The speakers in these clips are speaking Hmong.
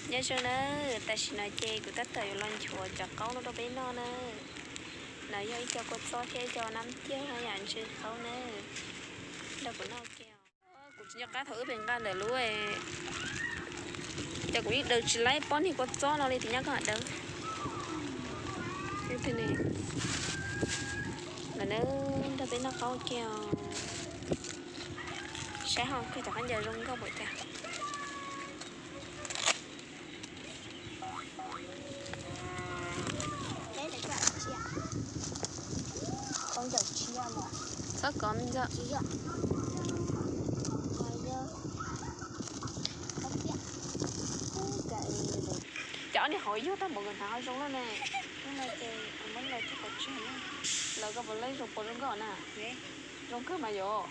Nyob zoo na, tam sim no ces kuv tab tom yuav los nchuav cov qaub no rau peb noj na. No yog ib co kua txob thiab ib co nab ciaj yam ntsw qaub na, nrog kuv noj ua ke os. Kuv tsis nco qab thaum wb pem nqa ntawm lub, ces kuv yeej daws tsis laib pob niag kua txob no li, tus nyob koj daws. Lawv nrog peb noj qaub ua ke os. Saib ho koj cov khaub ncaws zoo nkauj npaum cas. Txhob kov me ntxhais. Cov niag hauv yug tag npaum nkawd hnav ho zoo lawm ne. Lawv koj puas laib zoo puas zoo nkauj na? Zoo kawg mas yom.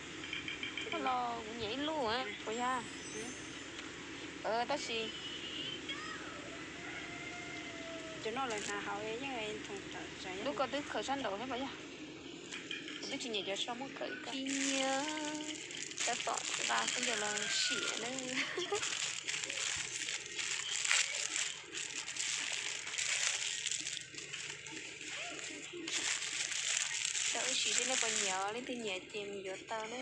Los kuv nyiam ib lub puas yog? Tab sis lub koj twb khaws sab nraud thiab puas yog? Kuv twb tsis nyiam cov so muab khaws li ko. Tsis nyiam, tab tom nqa khaub ncaws los sim na. Cov wb sim seb nej puas nyiam, leej twg nyiam ces mus yuav tau na.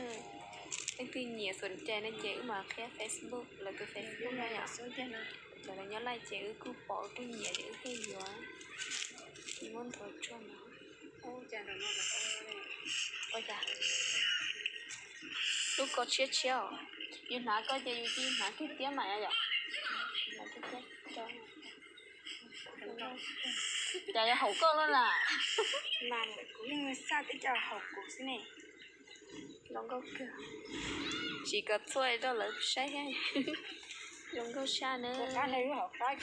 Leej twg nyiam xuam cai no ces wb mam qhia Facebook, lawv tus Facebook no yom. Cov lawv nyob laij ces wb kuj pom wb kuj nyiam ces wb thiaj yuav. Muab nthuav tsuag no. Ua cas lub ko tshiab tshiab os. Yus hnav ko ces yus cia hnav kiag tiab mas yom. Cas yog haum koj lawm na? Kuv yeej xaj tib co haum kuv xwb ne. Zoo nkauj kawg. Tsis kom txhua rau lawv saib thiab. Zoo nkauj tshaj na. Thaij lub hauv qab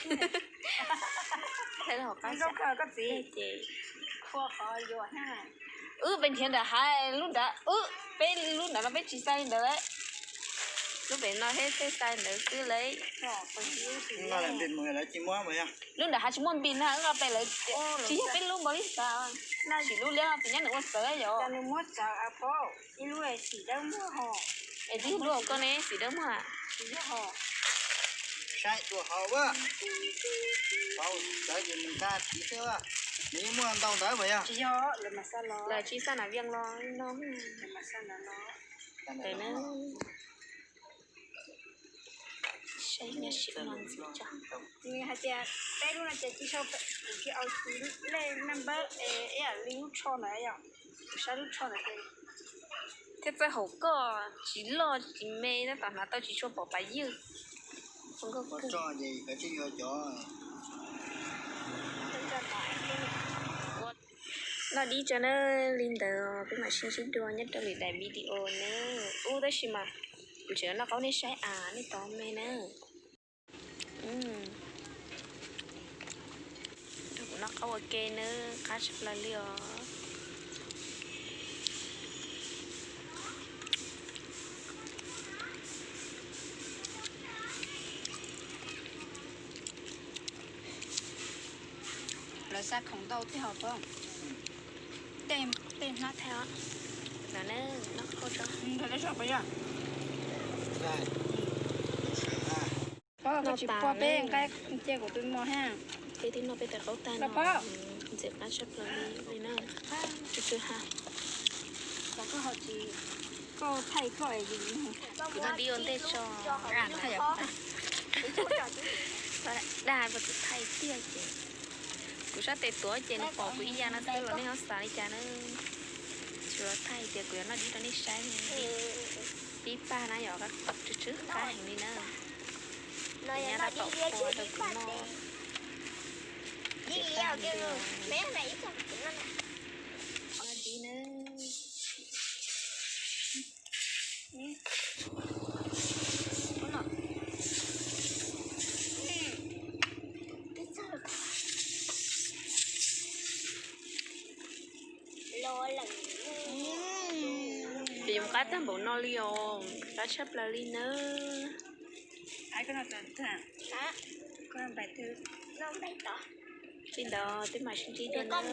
ces wb pes nrhiav nram hav lub nrad, wb peb lub nrad no peb tsis xaiv li ntawd lawm. Lub pem no thiaj xaiv li ntawd xwb lawm. Lub nram hav tsis muaj npis na, wb nqa pem lawv tsis yog peb lub npaum li xav. Sim lub liab txiv nyob nws ua txawv yom. Es twb yog lub hauv koj ne, xim dawb muag. Saib dua hauv a. Txawv ces nws nqa tiv xwb a. Nws yeej muaj ntau ntawd mas yog. Lawv tsis xaj nas vias los no. Saib nyob sim no ntxiv tso. Nws hais tias peb lub no ces tsis sau, kuv tsis au lej naj npawb es ib yam li lub tsho ntawd yom. Kuv saib lub tsho ntawd thiab txawj haum koj tsis loj tsis me tab tom hnav tau tsis tshua pom pas ywj. Noj dib tso na, li ntawd peb mam sib ntsib dua nyob rau lwm daim video na. Ub, tab sis mas kuv tseem noj qaub nej saib as, nej tos me na. Rau kuv noj qaub ua ke nawb, qab tshaj plaws li os. Lawv xa khoom ntau tiag hos pab. Tej hnab thaij os. No ne, noj qaub tso. Pab, koj tsis pub peb nqa cia kuv tus mos thiab. Peb twb noj peb tais qaub tag no, ntxim qab tshaj plaws li li na. Tsw tsw ha. Koj thaij koj, kuv noj dib ua ntej tso. Dag puas txawm thaij tiag ces kuv sab tes tuav ces nws pom kuv ib yam no xwb los nej ho xav li cas na. Tsis los thaij tias kuv yuav noj dib rau nej saib. Pib pag na yom, tsw tsw qab heev li na. Kuv nyab tab tom ua rau kuv noj. Noj dib na. Ces yuav qab tag npaum no li os, qab tshaj plaws li nawb. Li ntawd tej mam sib ntsib dua nawb.